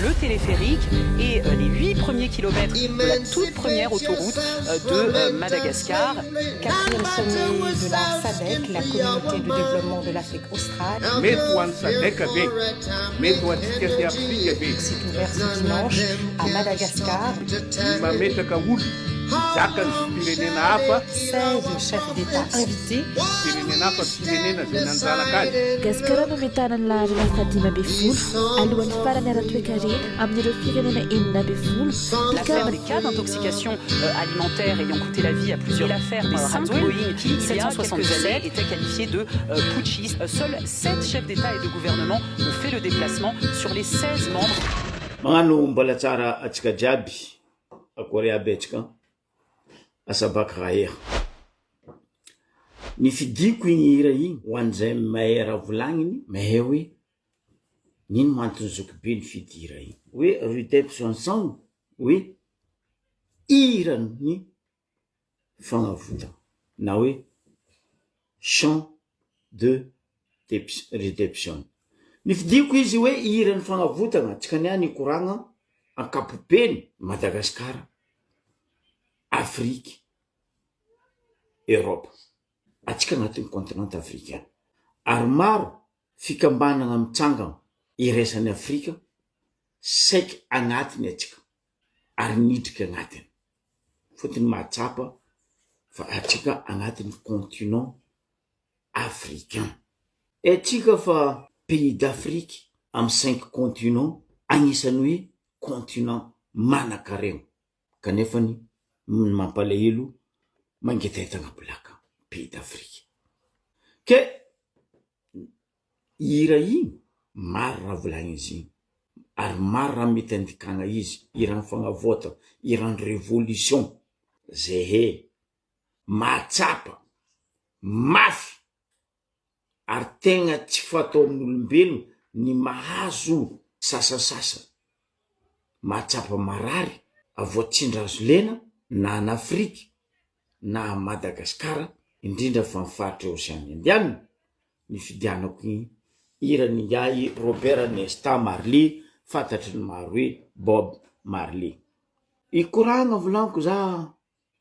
Le téléphérique et euh, les 8 premiers kilomètres de la toute première autoroute euh, de euh, Madagascar. Quatrième sommet de la SADC, la communauté de développement de l'Afrique australe. Mety ho an'ny SADC ve? Mety ho antsika aty Afrika ve? S'est ouvert ce dimanche à Madagascar. Ny mametraka olona hizaka ny zom-pirenena hafa. 16 chefs d'État invités. Firenena hafa, firenena izay nanjanaka azy. Gasikara no mitana ny laharana faha-15 alohan'ny farany ara-toekarena amin'ireo firenena 16 L'affaire des cas d'intoxication alimentaire ayant coûté la vie à plusieurs. L'affaire des 5 Boeing qui, il y a quelques années, étaient qualifiés de putschistes. Seuls 7 chefs d'État et de gouvernement ont fait le déplacement sur les 16 membres. Magnano mbola tsara atsika jiaby, akory aby atsika, asabak raheha. Nifidiko igny hira igny ho an'izay mahay raha volagniny, mahay hoe n'ino ma antony zokibe nifidy hira igny, hoe Redemption song, hoe hiran'ny fagnavotana na hoe chant de redemption. Nifidiko izy hoe hiran'ny fagnavotana, antsika niany hikoragna ankapobeny Madagasikara, Afrika, Europe, antsika agnatin'ny continent africain, ary maro fikambanana mitsangana iraisan'i Afrika saiky agnatiny antsika ary nidriky agnatiny, fotony mahatsapa fa antsika agnatin'ny continent africain. Haintsika fa pays d'Afrique amy cinq continents agnisan'ny hoe continent manankarena kanefany ny mampalahelo mangetaheta bolaka pays d'Afrique. Ke hira igny maro raha volagnin'izy igny ary maro raha mety andikagna izy, hiran'ny fagnavaotana, hiran'ny révolution, zehe mahatsapa mafy ary tegna tsy fatao amin'olombelogno ny mahazo sasasasa mahatsapa marary avoatsindry lena na en Afrique na à Madagasikara indrindra fa ny faritra Ocean Indiana ny fidianako ny hiran'ingahy Robert Nesta Marley fantatry ny maro hoe Bob Marley. Hikoragna volaniko za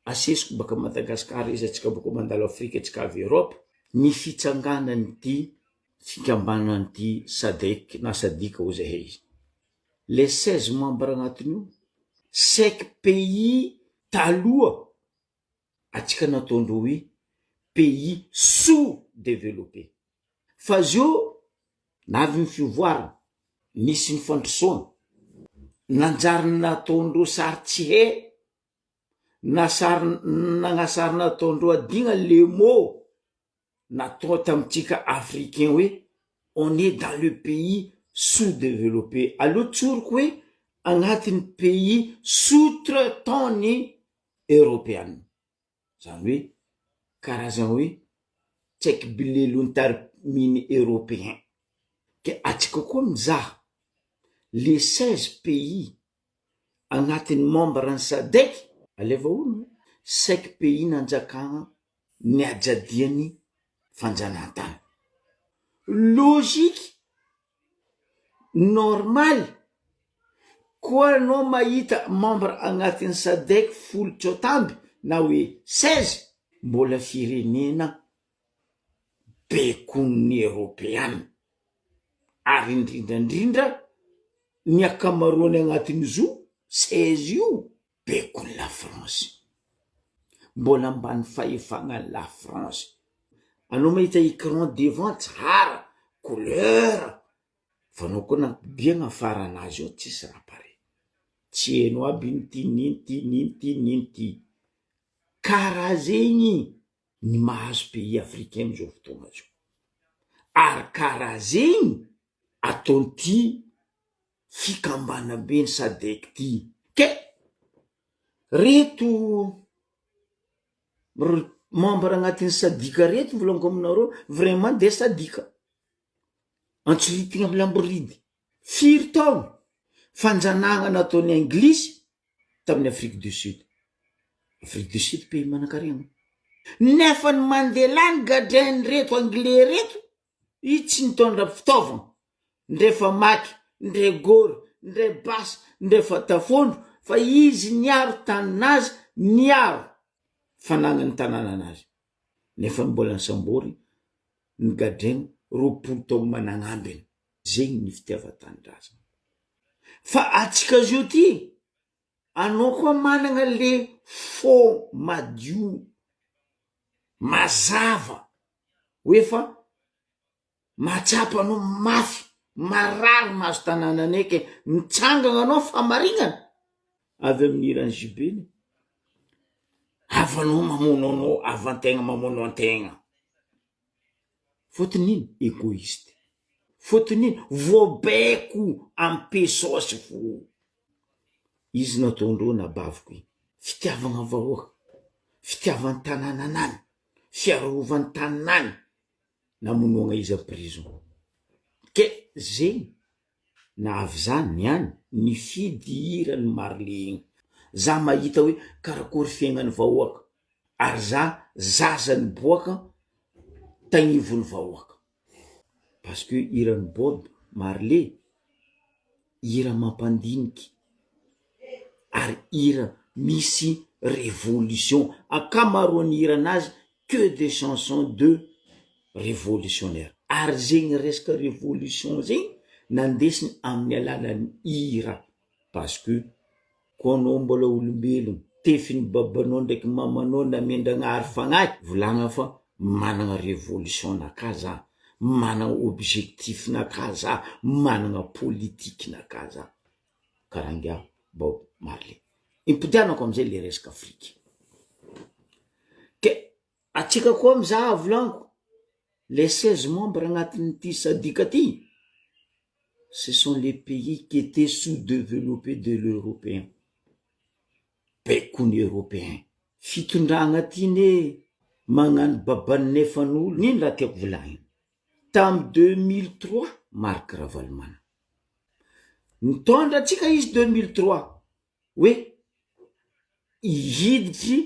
Asesiko baka Madagascar izy atsika boko mandalo Afrika atsika avy Europe ny fitsanganan'ity fikambanan'ity sadec na sadic hoy zahay izy les 16 membres agnatin'io cinq pays taloha atsika nataondreo hoe pays sous developpe fa zio navy ny fivoarana nisy ny fandrosoana nanjary nataondreo sary tsy hay Na sary nagnasary nataondreo adigna le mot natao tamintsika africain hoe on est dans le pays sous developpe aleo tsoriko hoe agnatin'ny pays sous traitant ny eropeana zany hoe karazana hoe tsy haiky bilelon'ny tariminy eropeen ke atsika koa mizaha le 16 pays agnatin'ny membre ny sadec aleva ono saiky pays nanjakana niajadiany fanjanahantany logique normal koa anao mahita membre agnatin'ny sadec folo tsotamby na hoe 16 mbola firenena bekon'ny eropeana ary indrindrandrindra ny ankamaroany agnatin'izy io 16 io bekon'ny la France mbola ambany fahefagna la France anao mahita écran devant tsara couleur fa anao koa nampibiagna afaranazy eo tsisy raha pare tsy hainao aby ino ty n'ino ty n'ino ty n'ino ty karaha zegny ny mahazo pays africain amizao fotoagna zao ary karaha zegny ataon'ity fikambanambe ny sadec ty ke reto r- membre agnatin'ny sadika reto volaniko aminareo vraiment de sadika antsoritigna amy lamboridy firy taona fanjanahana nataon'ny anglisy tamin'ny Afrique du Sud, Afrique du Sud pays manankarena nefa ny Mandela ny gadrain'ireto anglais reto izy tsy nitondra fitaovana ndre famaky ndre gôro. ndray basy ndray fatafondro fa izy niaro taninazy niaro fanagnany tanananazy nefa mbola nisambory nigadraigny 20 taogno managnambiny zegny ny fitiavan-tanindrazana fa atsika zio ty anao koa managna le fô madio mazava hoe fa Mahatsapa anao mafy, marary mahazo tanànanay ke mitsangana anao famarignana avy amin'ny hiran'i JB ny havanao mamono anao, havan-tegna mamono an-tegna. Fôtony ino? Egoiste. Fôtony ino? Voabaiko amy pesôsy fo. Izy nataondreo nabaviko iny. Fitiavagna vahoaka, fitiavan-tanànanany, fiarovan-tanàny. namonoagna izy am prison ke zegny nahavy za niany nifidy hiran'i Marley igny za mahita hoe karakôry fiaignan'ny vahoaka ary za zaza niboaka tagnivon'ny vahoaka parce que hiran'i Bob Marley hira mampandiniky ary hira misy révolution ankamaroan'ny hiranazy que des chansons de révolutionnaire ary zegny resaka révolution zegny nandesiny amin'ny alalan'ny hira parce que ko anao mbola olombelogno tefin'ny babanao ndraiky mamanao namendragnahary fagnahy volagna fa managna révolution naka za managna objectif naka za managna politique naka za karaha ingahy Bob Marley impodianako amizay le resaka Afrika ke atsika koa mizaha volagniko les 16 membres agnatin'ity sadc ty ce sont les pays qui étaient sous developpés de l'européen baikony européen fitondragna ty ne magnano baban'ny nefan'olo n'ino raha tiako volagnina tamy 2003 Marc Ravalomanana nitondra atsika izy 2003 hoe hiditry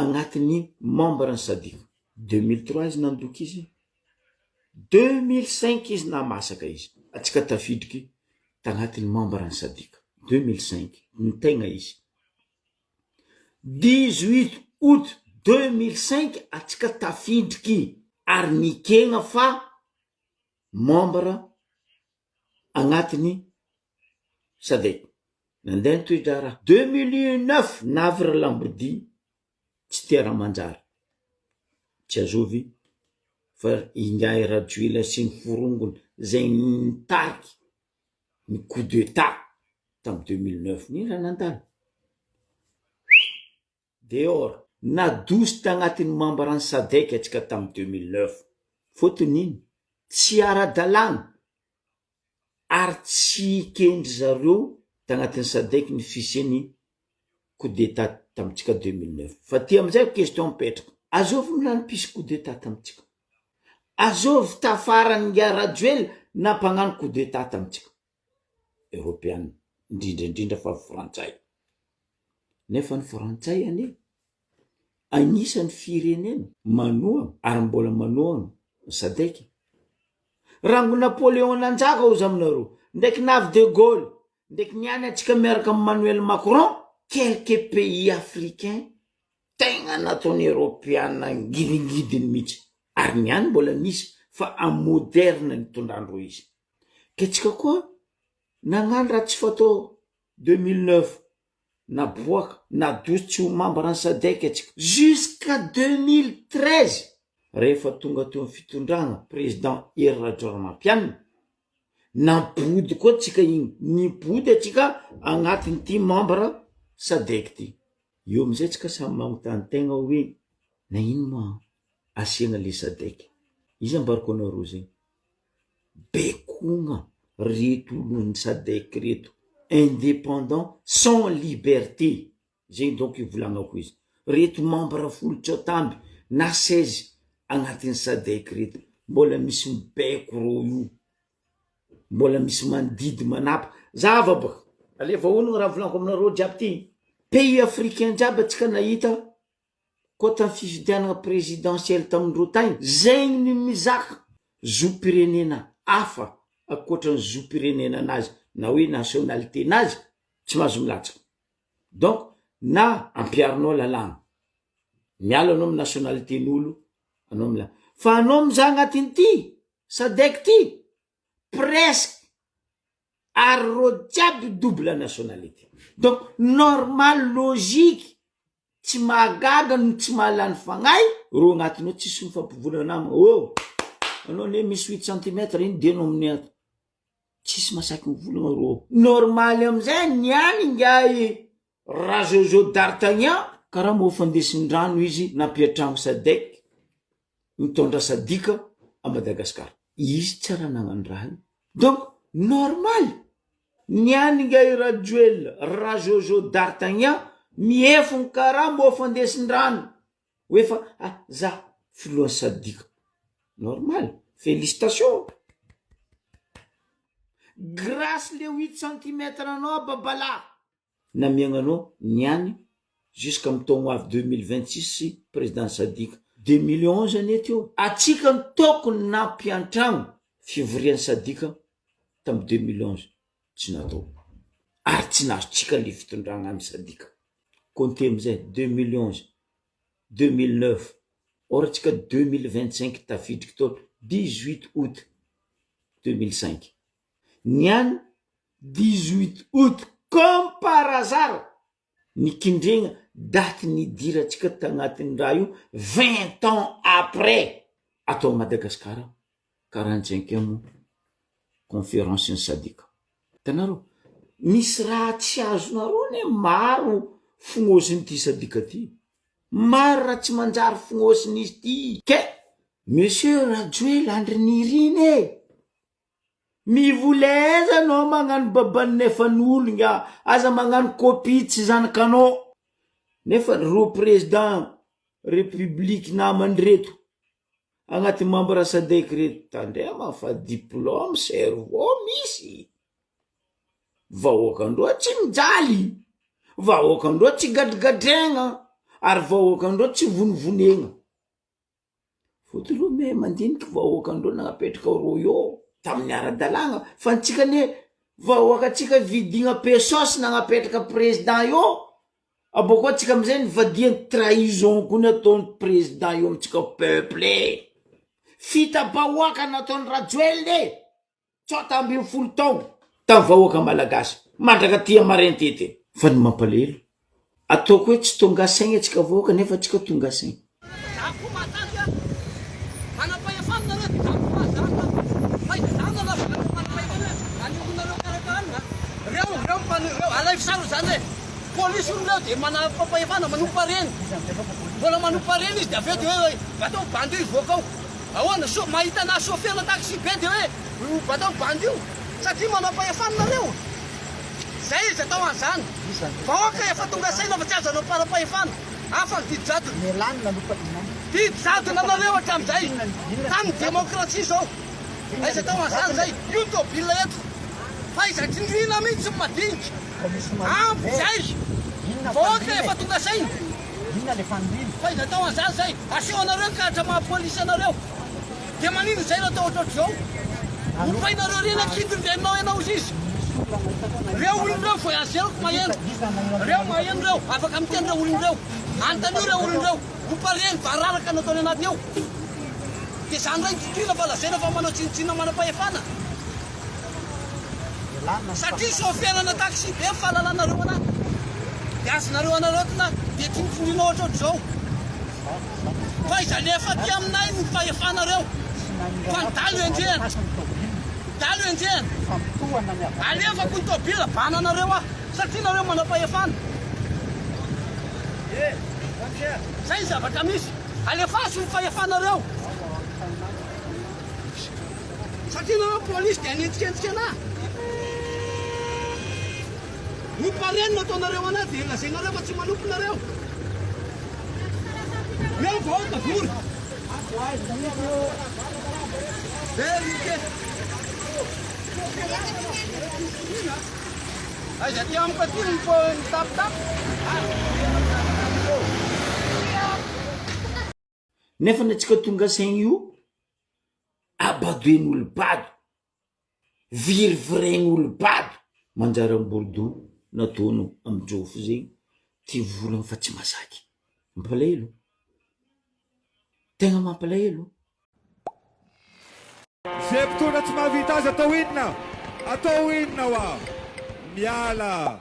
agnatin'ny membre ny sadc 2003 izy nandoky izy 2005 izy namasaka izy atsika tafidriky tagnatin'ny membre ny sadc 2005 ny tegna izy 18 août 2005 atsika tafidriky ary nikegna fa membre agnatin'ny sadec nandeha ny toe-draharaha 2009 navy Ralambodia tsy tia raha manjary tsy azovy fa ingahy Rajoelina sy ny forongony zay nitariky ny coup d'etat tamy 2009 n'ino raha nandalo dehors nadosy tagnatin'ny membre ny sadec atsika tamy 2009 fôtony ino tsy ara-dalàna ary tsy kendry zareo tagnatin'ny sadec ny fisian'ny coup d'etat tamitsika 2009 fa ty amizay question mipetraka azovy milany mpisy coup d'etat tamitsika azovy tafarany nga Rajoel nampagnano coup d'etat tamitsika eropeana indrindraindrindra fa frantsay nefa ny frantsay anie agnisan'ny firenena manohana ary mbola manohana ny sadec rango Napoléon nanjaka ozy aminareo ndraiky navy de Gaulle ndraiky niany atsika miaraka amy Manuel Macron quelques pays africains tegna nataony eropeana ngidingidiny mihitsy ary niany mbola misy fa a moderne nitondrandreo izy ke tsika koa nagnano raha tsy fatao 2009 naboaka nadosy tsy ho membre ny sadec atsika jusqu'à 2013 rehefa tonga teo amy fitondrana président Hery Rajaonarimampianina nampody koa tsika igny nipody atsika agnatin'ity membre sadec ty eo amizay tsika samy magnontany tegna hoe na ino moa asiagna le sadec izy ambarako anareo zegny bekogna reto olon'ny sadec reto indépendant sans liberté zegny donc ivolagnako izy reto membre folo tsotamby na 16 agnatin'ny sadec reto mbola misy mibaiko rô io mbola misy mandidy manapa zava baka alefa onogno raha volaniko aminareo jiaby ty pays africain jiaby atsika nahita koa tamy fifidianana présidentielle tamindreo tagny zegny ny mizaka zom-pirenena hafa akoatran'ny zom-pirenena anazy. na hoe nationalité-nazy tsy mahazo milatsaka. Donc na ampiharinao lalàgna, miala anao amy nationalité-n'olo anao mila, fa anao mizaha agnatin'ity sadec ty presque ary rô jiaby double nationalité. Donc normal logique Tsy mahagaga no tsy mahalany fagnahy reo agnatiny ao tsisy mifampivola nama oh! Anao anie misy huit centimètre iny de anao amin'ny ato tsisy masaky mivolagna reo ao. Normaly amizay niany ingahy Rajojo D'Artagnan karaha mofo andesin-drano izy nampiatragno sadec mitondra sadika a Madagascar. Izy tsy raha nagnano raha io. Donc normal Ny any ingahy Rajoelina, Rajojo D'Artagnan miefogno karaha mofo andesin-drano hoe fa ah za filohan'ny sadc. Normal, félicitations. Grace le huit centimètre anao babalahy. Namiagna anao niany jusqu'à taogno avy 2026 président sadc. 2011 anie teo. Atsika no tokony nampiantragno fivorian'ny sadc tam 2011 tsy natao ary tsy nahazotsika le fitondragna any sadc. Compter amizay 2011, 2009 or atsika 2025 tafidriky tao 18 août 2005 niany 18 août comme par hasard nikindregna daty nidirantsika tagnatin'ny raha io 20 ans après atao Madagascar quarante-cinquième conférence ny sadc. Hitanareo? Misy raha tsy azonareo anie maro fognôsin'ity sadc ty. Maro raha tsy manjary fognôsin'izy ty. Ke Monsieur Rajoel Andry Nirina e! Mivoleza anao magnano baban'ny nefan'ologna aza magnano copie tsy zanakanao nefa reo président république namany reto agnaty membre sadec reto tandrema fa diplôme cerveau misy vahoakandreo tsy mijaly vahoakandreo tsy gadrigadregna ary vahoakandreo tsy vonivonegna. Fotony aloha me mandiniky vahoaka andreo nagnapetraka rô io tamin'ny ara-dalàgna fa antsika anie vahoaka antsika vidigna pesos nagnapetraka président io abôkeo antsika amizay nivadiany trahison koa ny ataon'ny président io amintsika peuple e, fita-bahoaka nataon'i Rajoelina e! 17 taona tamin'ny vahoaka malagasy mandraka aty Amarentety. Fa ny mampalahelo, ataoko hoe tsy tonga saigna antsika vahoaka nefa antsika tonga saigna. Ahoana? Sao mahita anah chauffeur taxi be dia hoe io batao bandy io satria manao fahefana nareo? Zay izy atao an'izany. Vahoaka efa tonga saina fa tsy azo anao mpanam-pahefana. Hafa ny didy jadona. Didy jadona nareo hatramin'izay. Tamin'ny démocratie zao. Aiza atao an'izany zay? Io ny tôbila eto. Fa aiza tsindriana mihitsy ny madinika. Ampy zay. Vahoaka efa tonga saina. Fa aiza atao an'izany zay? Aseho anareo ny karatra maha polisy anareo. Dia maninona izay no atao ohatrohatr'izao? Ompainareo ireny ankidin-dreninao ianao hozy izy. Ireo olona ireo voyagerako maheno. Ireo maheno ireo, afaka miteny ireo olona ireo. Anontanio ireo olona ireo. Ompa reny vararaka no ataony anaty eo. Dia izany indray no fitoriana fa lazaina fa manao tsinontsinona manam-pahefana. Satria chauffeur-na taxi be ny fahalalanareo anah. Dia azonareo anaraotina dia tsinontsinoina ohatrohatr'izao. Fa aiza alefa aty aminay ny fahefanareo fa ny dalo enjehina. Dalo enjehina. Alefako ny tôbila bananareo aho satria nareo manam-pahefana. Zay ny zavatra misy. Alefaso ny fahefanareo. Satria nareo polisy dia hanenjikenjika anah. Ompa reny no ataonareo anah dia lazainareo fa tsy manompo nareo. Reo vahoaka vory. Vérité. Aiza aty amiko aty ny mitapitapy. Nefa ny antsika tonga saigny io abadoen'olo bado, virivirain'olo bado. Manjary ambordo nataonao am jofo zegny ty volagna fa tsy mazaky. Mampalahelo. Tegna mampalahelo. Ze mpitondra tsy mahavita azy atao inona? Atao inona hoa? Miala.